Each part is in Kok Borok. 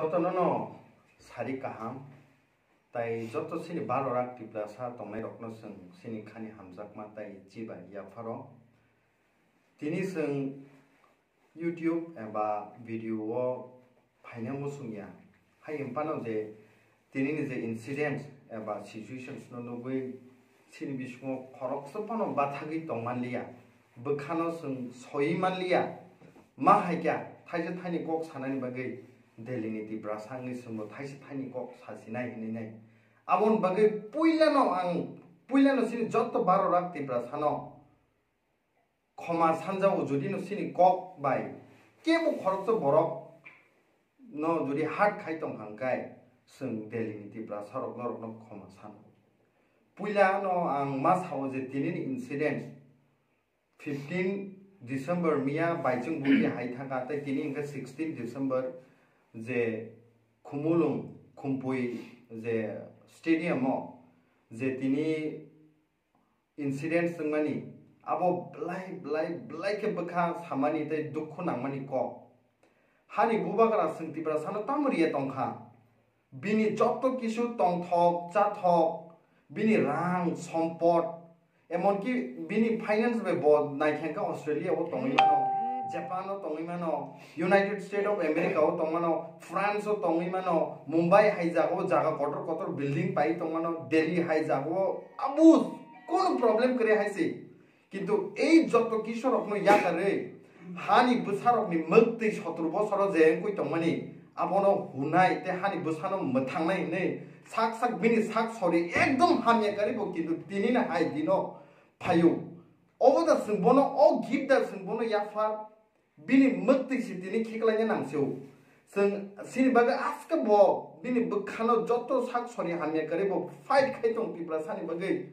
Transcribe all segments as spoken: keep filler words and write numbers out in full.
Jotono no sari kaham, tai joto chini baro rak Tiprasa tongnai rokno chwng chini khani hamjakma tai chibai yapharo. Tini chwng YouTube eba video o phaina muchung ya. Hai wng phano je tini ni je incident eba situations no nugwi chini bisingo khoroksa phano bathagwi tong manliya, bwkhano chwng soi manliya. Ma hai kya thaisa thaini kok sanani bagwi Delhi ni Tiprasa wngwi chwngbo thaisa thaini kok sasinai hinwi nai. Aboni bagwi puilano ang, puilano chini joto baro rak Tiprasano khoma sanjago, jodi no chini kok bai kebo khoroksa borok no jodi hurt khai tong kha hwnkhe, chwng Delhi ni Tiprasa rok norok no khoma sano. Puila no ang ma sao je tini ni incident fifteen December miya baichung buki hai thaka, tei tini hwnkhe sixteen December je Khumulwng Khumpui je stadium o je tini incident swngmani, abo belai belai belai khe bwkha samani tei dukhu nangmani kok. Hani bubagra chwng Tiprasano tamo riya tongkha? Bini joto kisu tongthok chathok, bini rang sompot, emonki bini finance bai bo naikha khe Australia o tongwi mano, Japan o tongwi mano, United States of America o tongmano, France o tongwi mano, Mumbai hai jaga o jaga kotor kotor building pai tongmano, Delhi hai jaga o abus kono problem kwrwi hai se. Kintu ei joto kisorokno yakarwi hani bwsarokni mwktwi sotro bosoro je wngwi tongmani abono hunai tei hani bwsano mwthangnai hinwi sak sak bini sak sori ekdom hamya karibo, kintu tinini hai dino phaio. Obo da chwng bono, o gift da chwng bono yaphar, bini mwktwi si tini khiklaina nangsi-o. Chwng sini bagwi aske bo bini bwkhano joto sak sori hamya karibo fight khai tong Tiprasani bagwi.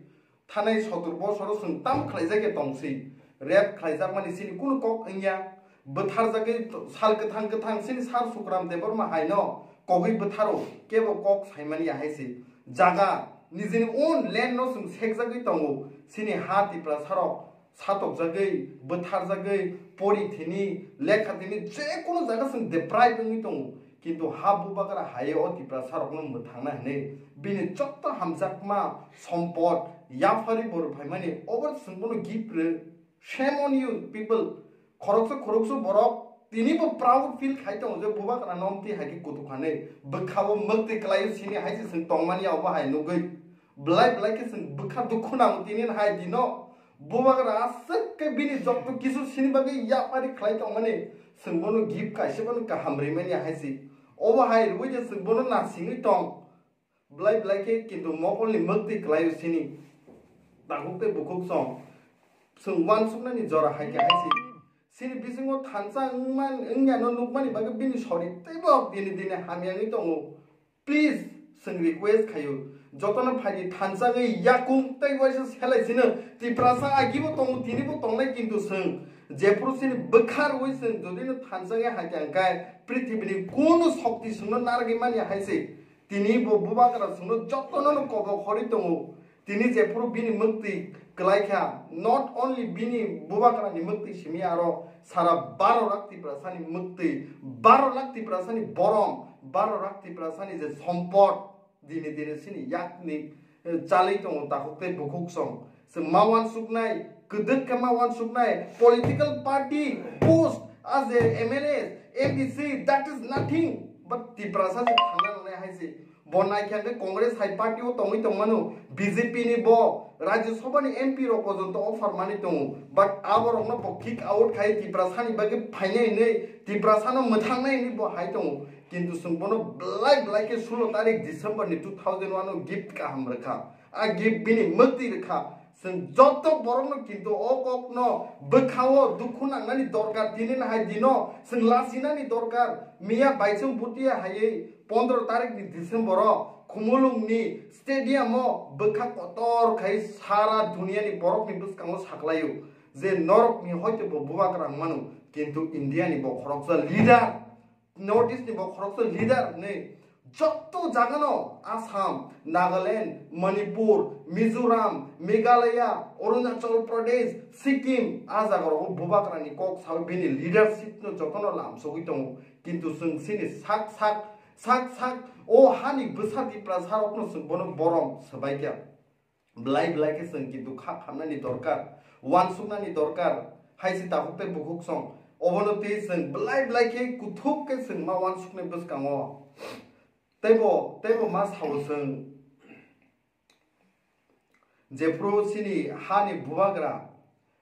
Thanai sotor bosoro chwng tam khlaijak ya tongsi, rape khlaijakmani chini kunu kok wngya, bwtharjagwi sal kwthang kwthang chini sar Sukram Debbarma haino kogwi bwtharo, kebo kok saimani ya hai se. Jaga, nijini own land no chwng sekjagwi tongo, chini ha Tiprasarok satokjagwi, bwtharjagwi, pori thini, lekha thini, je kunu jaga chwng deprive wngwi tongo. Kintu ha bubagra hai o Tiprasarokno mwthangna hinwi bini joto hamjakma sompot yaphari bo rwphaimani, obo chwng bono gift rw. Shame on you people. Khoroksa khoroksa borok tini bo proud feel khai tongo je bubagra no omtwi hai khe kutuk hanwi bwkha bo mwktwi kwlaio sini hai se chwng tongmani obo hai nugwi. Belai belai khe chwng bwkha dukhu nango tini hai dino. Bubagra aswk khe bini joto kisu sini bagwi yapari khlai tongmani, chwng bono gift kaisa bono kaham rimani hai se. Obo hai rwui je chwng bono nasingwi tong. Belai belai khe kintu mokolni mwktwi kwlaio sini. Takhuk tei bukhuk song. Chwng uansuknani jora hai khe hai se. Sini bisingo thansa wngman, wngya no nukmani bagwi bini sori teibo dini dini hamya wngwi tongo. Please, chwng request khaio, jotono phaidi thansagwi yakung tei waisa selai sino. Tiprasa agibo tongo, tinibo tongnai, kintu chwng jephuru chini bwkha rwui chwng jodi no thansagwi hakya hwnkhe prithibini kunu shokti chwngno narwgwi manya hai se. Tini bo bubagra chwngno jotono no kobok horwi tongo. Tini jephuru bini mwktwi kwlai kha, not only bini bubagrani mwktwi simi, aro sara baro lakh Tiprasani mwktwi, baro lakh Tiprasani borom, baro lakh Tiprasani je sompot dini dini sini yakni, eh, chalwi tongo takhuk tei bukhuk song. Chwng ma uansuknai, kwdwk khe ma uansuknai, political party, post, as a M L A, M D C, that is nothing. But Tiprasa se thangna nangnai hai se. Bo naikha hwnkhe Congress hai party o tongwi tongmano, B J P ni bo Rajya Sabha ni M P rok porjonto offer manwi tongo, but aborokno bo kick out khai Tiprasani bagwi phainai hinwi, Tiprasano mwthangnai hinwi bo hai tongo. Kintu chwng bono belai belai khe sulo tarik December ni two thousand one o gift kaham rwkha. A gift bini mwktwi rwkha. Chwng joto borokno kintu o kokno bwkhao dukhu nangnani dorkar, tini hai dino chwng lasinani dorkar. Miya baichung butiya haiwi pondro tarikni December o Khumulwngni stadium o bwkha kotor khai sara duniani borokni bwskango saklaio je norokni hoito bo bubagra wngmano, kintu India ni bo khoroksa leader, North East ni bo khoroksa leader hinwi joto jagano Assam, Nagaland, Manipur, Mizoram, Meghalaya, Arunachal Pradesh, Sikkim, a jaga rogo bubagra ni kok sawi bini leadership no jotono lamsogwi tongo. Kintu chwng chini sak sak Sak sak o hani bwsa Tiprasa rokno chwng bono borom swbaikha. Belai belai khe chwng kintu kha khamnani dorkar, uansuknani dorkar, hai se takhuk tei bukhuk song. Obono tei chwng belai belai khe kuthuk khe chwng ma uansuknai bwskango. Teibo, teibo ma sao chwng. Jephru chini hani bubagra,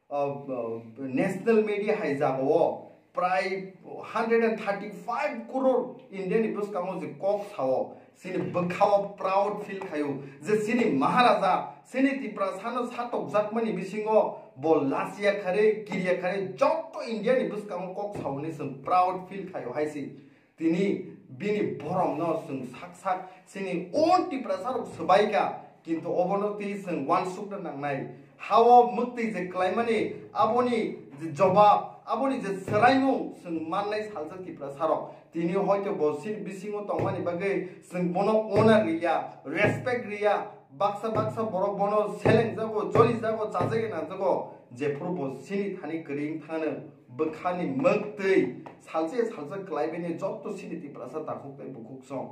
uh, uh, national media hai jagao prai hundred and thirty-five crore India ni bwskango je kok sao, chini bwkhao proud feel khaio je chini Maharaja, chini Tiprasano satokjakmani bisingo bo lachiya khare, kiriya khare, joto India ni bwskango kok sao hinwi chwng proud feel khaio hai se. Tini bini boromno chwng sak sak chini own Tiprasa rok swbaikha, kintu obono tei chwng uansukna nangnai. Hao mwktwi je klaimani aboni je jobab, aboni je swraimung chwng mannai salsa Tiprasa rok. Tini hoito bo chini bisingo tongmani bagwi chwng bono honor riya, respect riya, baksa baksa borok bono selengjago, jolijago, chajagwi nangjago, jephru bo chini thani kwrwi wngthangno. Bwkhani mwktwi salsa salsa kwlaibaini joto chini Tiprasa takhuk tei bukhuk song.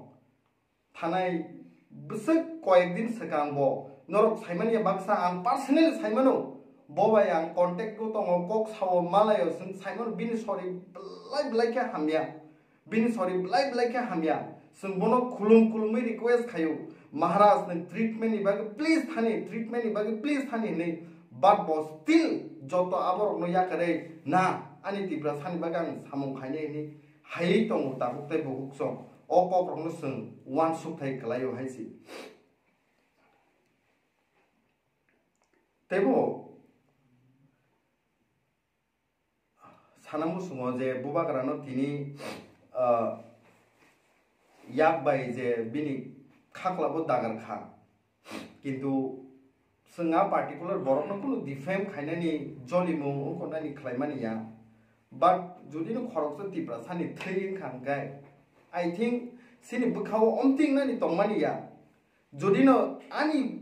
Thanai bwswk koyek din swkang bo norok saimani ya baksa ang personally saimano, bo bai ang contact o tongo, kok sao malaio, chwng saimano bini sori belai belai khe hamya. Bini sori belai belai khe hamya. Chwng bono khulum khulumwi request khaio, "Maharaj, nwng treatment ni bagwi please thani, treatment ni bagwi please thani," hinwi. But bo still joto aborokno yakarwi, "Na, ani Tiprasani bagwi ang samung khainai," hinwi haiwi tongo takhuk tei bukhuk song. O kokrokno chwng uansuk thai kwlaio hai se. Teibo sana muchungo je bubagrano tini, ah, yak bai je bini khaklabo dagar kha, kintu chwng a particular borokno kunu defame khainani jolimung wngkha nani khlaimani ya. But jodi no khoroksa Tiprasani thwi wngkha hwnkhe, I think chini bwkhao omtwingnani tongmani ya. Jodi no ani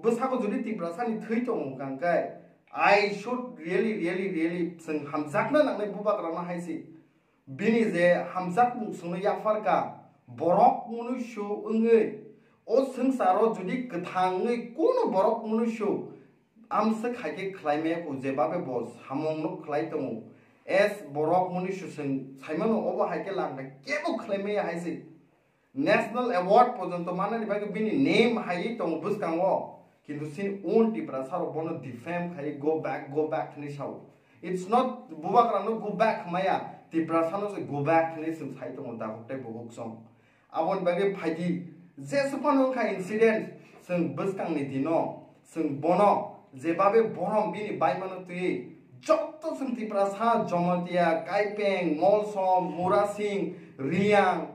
bwsako jodi Tiprasani thwi tongo hwnkha hwnkhe, I should really, really, really chwng hamjakna nangnai bubagrano hai se. Bini je hamjakmung chwngno yapharkha, borok munuisu wngwi o swngcharo jodi kwthangwi kunu borok munuisu amswk hai khe khlai maya kho, jebabe bo samungno khlai tongo. As borok munuisu chwng saimano, obo hai khe langkha kebo khlai maya hai se. National award porjonto manani bagwi bini name haiwi tongo bwskango, kintu chini own Tiprasa rok bono defame khai, "Go back, go back," hinwi sao. It's not bubagrano go back hwnmaya, Tiprasano se go back hinwi chwng sai tongo takhuk tei bukhuk song. Aboni bagwi phaidi, jeswk phano wngkha incident, chwng bwskangni dino chwng bono jebabe borom bini baimano twiwi joto chwng Tiprasa, Jomatia, Kaipeng, Molsom, Murasing, Riyang,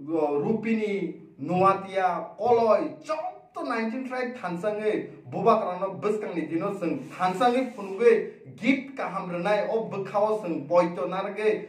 Rupini, Nuatia, Koloi, joto nineteen tribe thansangwi bubagrano bwskangni dino chwng thansangwi phunugwi gift kaham rwnai. O bwkhao chwng poito narwgwi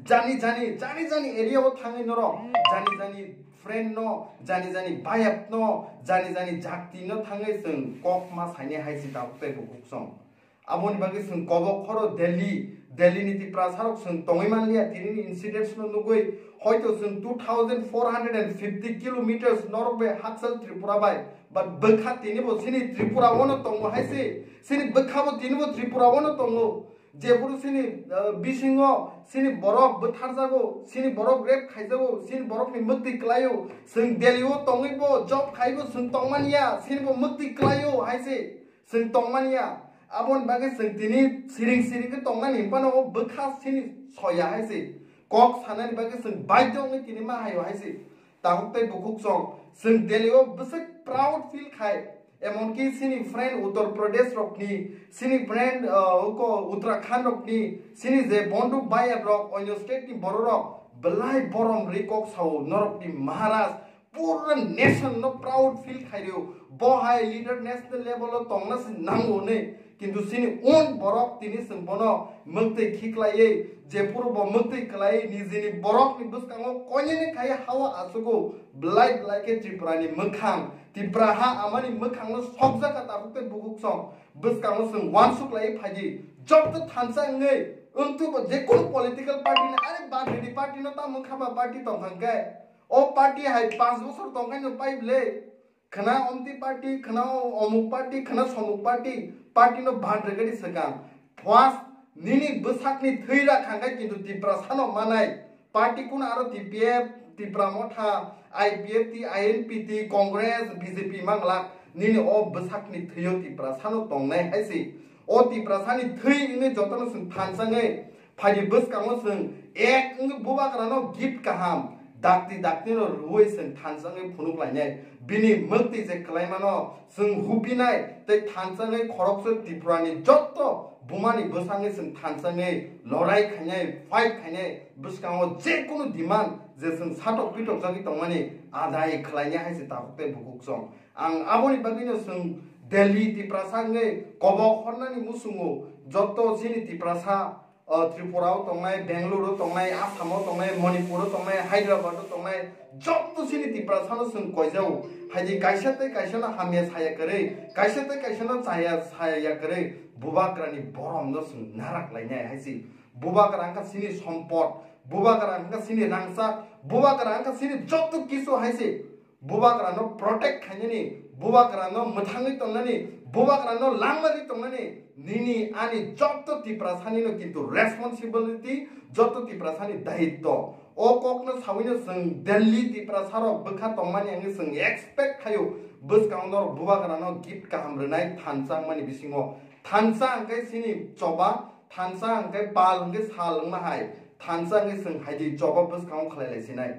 jani jani, jani jani area o thangwi norok jani jani friend no, jani jani bayap no, jani jani jakti no thangwi chwng kok ma sainai hai se tabuk tei bukhuk song. Aboni bagwi chwng kobok khoro Delhi, Delhi ni Tiprasa rok chwng tongwi manliya, tini ni incidents no nugwi hoito chwng two thousand four hundred and fifty kilometers norok bai hakchal Tripura bai, but bwkha tini bo chini Tripura o no tongo hai se, chini bwkha bo tini bo Tripura o no tongo. Jephuru chini, uh, bisingo chini borok bwtharjago, chini borok rape khaijago, chini borok ni mwktwi kwlaio, chwng Delhi o tongwi bo job khaibo chwng tongmaniya, chini bo mwktwi kwlaio hai se. Chwng tongmaniya, aboni bagwi chwng tini siring siring khe tongnani hinphano o bwkha chini soya hai se. Kok sanani bagwi chwng baidhyo wngwi tini ma haio hai se. Takhuk tei bukhuk song, chwng Delhi o bwswk proud feel khai. Emonki chini friend Uttar Pradesh rokni, chini friend, uh, uko Uttarakhand rokni, chini je bonduk bayap rok, onyo state ni borok rok belai borom ri kok sao, norokni Maharaj, pura nation no proud feel khairw. Bo hai leader national level o tongna se nango ne. Kintu chini own borok tini chwng bono mwktwi khiklaiwi, jephuru bo mwktwi kwlaiwi nijini borokni bwskango koinene khai hawa achugo, belai belai khe Tripura ni mwkhang, Tripura ha amani mwkhang no sokjak ka takhuk tei bukhuk song. Bwskango chwng uansuk lai phaidi, joto thansa wngwi wngtwi bo jekunu political party ni, are bad ready party no tamo kha ba party tong kha khe, O party hai panch bosor tongkhaino pai ble. Khna omti party, khna omuk party, khna somuk party, party no bad regadi swkang. First nini bwsakni thwi ra khangkhe kintu Tiprasano manai. Party kuno aro T P F, Tipra Motha, I P F T, I N P T, Congress, B J P manglak. Nini o bwsakni thwio Tiprasano tongnai hai se. O Tiprasani thwi wngwi jotono chwng thansa wngwi phaidi bwskango chwng ek wngwi bubagrano gift kaham dakti dakti no rwui chwng thansa wngwi phunuk lainai. Bini mwktwi je kwlaimano chwng hupinai tei thansa wngwi khoroksa Tripurani jotto bumani bwsangwi chwng thansa wngwi lorai khainai, fight khainai, bwskango je kunu demand je chwng satok pitok jagwi tongmani adai khwlainai hai se takhuk tei bukhuk chwng. Ang aboni bagwino chwng Delhi Tiprasa wngwi kobok hornani muchungo jotto chini Tiprasa, o, Tripura o tongnai, Bangalore o tongnai, Assam o tongnai, Manipur o tongnai, Hyderabad o tongnai, jotto chini Tiprasa no chwng koijao. Haidi kaisa tei kaisa no hamya saya kwrwi, kaisa tei kaisa no chaya saya kwrwi, bubagra ni borom no chwng narak lainai hai se. Bubagra wngkha chini sompot, bubagra wngkha chini rangchak, bubagra wngkha chini jotto kisu hai se. Bubagrano protect khainani, bubagrano mwthangwi tongnani, bubagrano langmari tongnani, nini ani jotto Tiprasani no kintu responsibility, jotto Tiprasani daitto. O kokno sawino chwng Delhi Tiprasarok bwkha tongmani wngwi chwng expect khaio, bwskango norok bubagrano gift kaham rwnai thansa wngmani bisingo. Thansa hwnkhe chini choba, thansa hwnkhe pal hwnkhe sal wngma hai, thansa hwnkhe chwng haidi choba bwskango khlai lai sinai.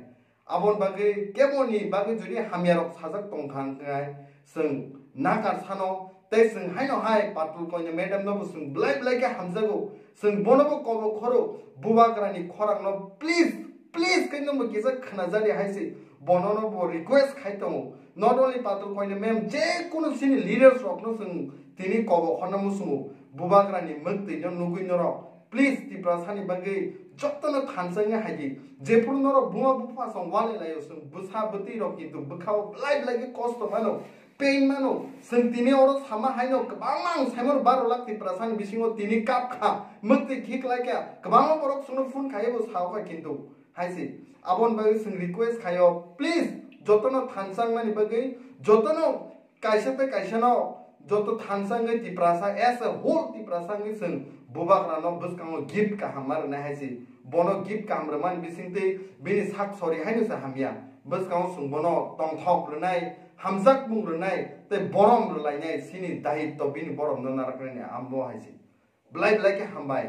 Aboni bagwi keboni bagwi jodi hamyarok sajak tongkha hwnkhe chwng nakar sano tei chwng haino hai Patul Koina madam no bo chwng belai belai khe hamjago, chwng bono bo kobo khoro, bubagrani khorang no please, please khe no bo kisa khnajadi hai se bono no bo request khai tongo, not only Patul Koina ma'am, je kunu chini leaders rok no chwng tini kobo khorna muchungo, bubagrani mwktwi no nugwi norok please Tiprasani bagwi jotono thansa wngwi haidi. Jephuru norok buma bupha song walai laio, chwng bwsa bwtwi rok kintu bwkhao belai belai khe kosto mano, pain mano. Chwng tini oro sama haino kwbangma ang saimano baro lakh Tiprasani bisingo tini kap kha, mwktwi khiklai kha, kwbangma borok chwngno phone khaiwi bo sao kha kintu hai se. Aboni bagwi chwng request khaio, please jotono thansa wngnani bagwi, jotono kaisa tei kaisa no joto thansa wngwi Tiprasa as a whole Tiprasa wngwi chwng bubagra no bwskango gift kaham ma rwnai hai se. Bono gift kaham rwmani bisingtwi bini sak sori haino se hamya. Bwskango chwng bono tongthok rwnai, hamjakmung rwnai tei borom rwlainai chini daitto bini borom no naraknani amo hai se. Belai belai khe hambai.